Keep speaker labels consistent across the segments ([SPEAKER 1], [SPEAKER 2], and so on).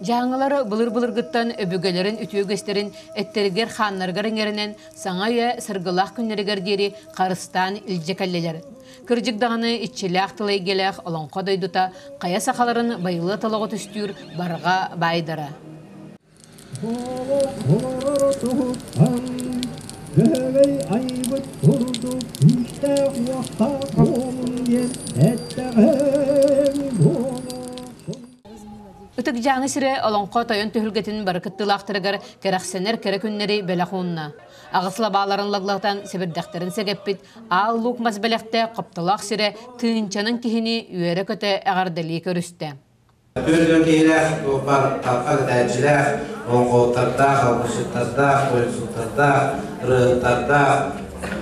[SPEAKER 1] Дьааҥылары былыр-былыргыттан өбүгэлэрин үтүө үгэстэрин эттэригэр-хааннарыгар иҥэринэн саҥа үйэ саргылаах күннэригэр диэри харыстаан илдьэ кэллилэр. Кырдьык даҕаны иччилээх тыл эйгэлээх олоҥхо дойдута хайа сахаларын байылыат олоҕу түстүүр барҕа баайдара.
[SPEAKER 2] Дьөһөгөй айбыт курдук күүстээх уохтаах буолун диэн эттэҕим буолуо.
[SPEAKER 1] Ытык Дьааҥы сирэ олоҥхо тойон түһүлгэтин бары кыттыылаахтарыгар кэрэхсэнэр кэрэ күннэри бэлэх уунна. Аҕыс лабааларын лаглатан сэбирдэхтэрин сэгэппит Аал Луук мас бэлэхтээх хоптолоох сирэ тыһыынчанан киһини үөрэ-көтө эҕэрдэлии көрүстэ.
[SPEAKER 3] 40 киһилээх туох баар талха кэтээччилээх, оҥхоһуттардаах, алгысчыттардаах, тойуксуттардаах, ырыаһыттардаах,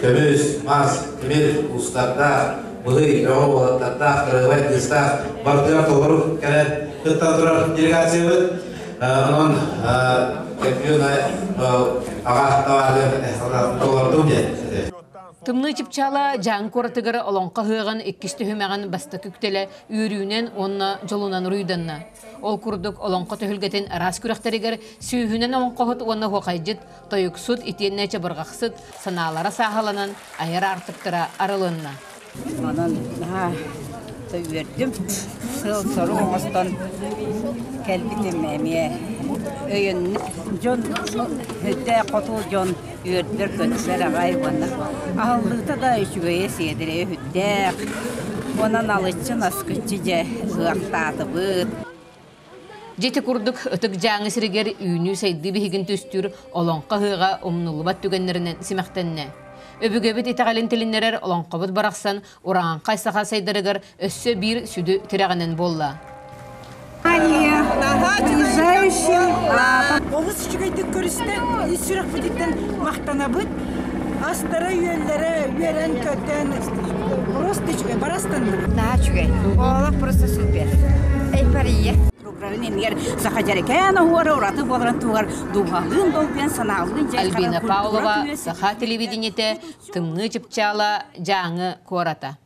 [SPEAKER 3] көмүс, мас, тимир уустардаах, быһый, бөҕө уолаттардаах, кырыабай кыыстаах барытыгар толору кэлэн кыттан турар делегациябыт. Онон кэлбион аҕа табаары толордум диэн.
[SPEAKER 1] Тымныы чыпчаала Дьааҥы куоратыгар Олоҥхо ыһыаҕын иккис түһүмэҕин бастакы үктэлэ үөрүүнэн уонна дьолунан уруйданна. Ол курдук Олоҥхо түһүлгэтин араас күрэхтэригэр сүүһүнэн олоҥхоһут уонна оһуохайдьыт, тойуксут итиэннэ чабырҕахсыт санаалара сааһыланан айар аартыктара арылынна.
[SPEAKER 4] Онон наһаа үөрдүм. Сыал-сорук оҥостон кэлбитим эмиэ өйөннө. Дьон өйдөөх хоту дьон үөрдэр-көтүтэр аҕай уонна аһыллыыта да үчүгэйэ сиэдэрэй үһүттээх. Уонна налыччы наскыччы дьэ ыһыахтаатыбыт.
[SPEAKER 1] Дьэ ити курдук Ытык Дьааҥы сиригэр үүнүү-сайдыы биһигин түстүүр Олоҥхо ыһыаҕа умнуллубат түгэннэринэн симэхтэннэ. Өбүгэбит итэҕэлин тилиннэрэр олоҥхобут барахсан урааҥхай саха сайдарыгар өссө биир сүдү тирэҕинэн буолла.
[SPEAKER 5] Олус үчүгэйдик көрүстэ, ис сүрэхпититтэн махтанабыт. Астара-үөллэрэ үөрэн-көтөн просто үчүгэй, барастанныбыт.
[SPEAKER 4] Наһаа үчүгэй. Олох просто супер. Эйфория. Иннигэр саха дьэрэкээн оһуора ураты буоларын туһугар дууһалыын долгуйан санаалыын
[SPEAKER 1] Альбина Павлова, Саха телевидениетэ, Тымныы чыпчаала, Дьааҥы куората.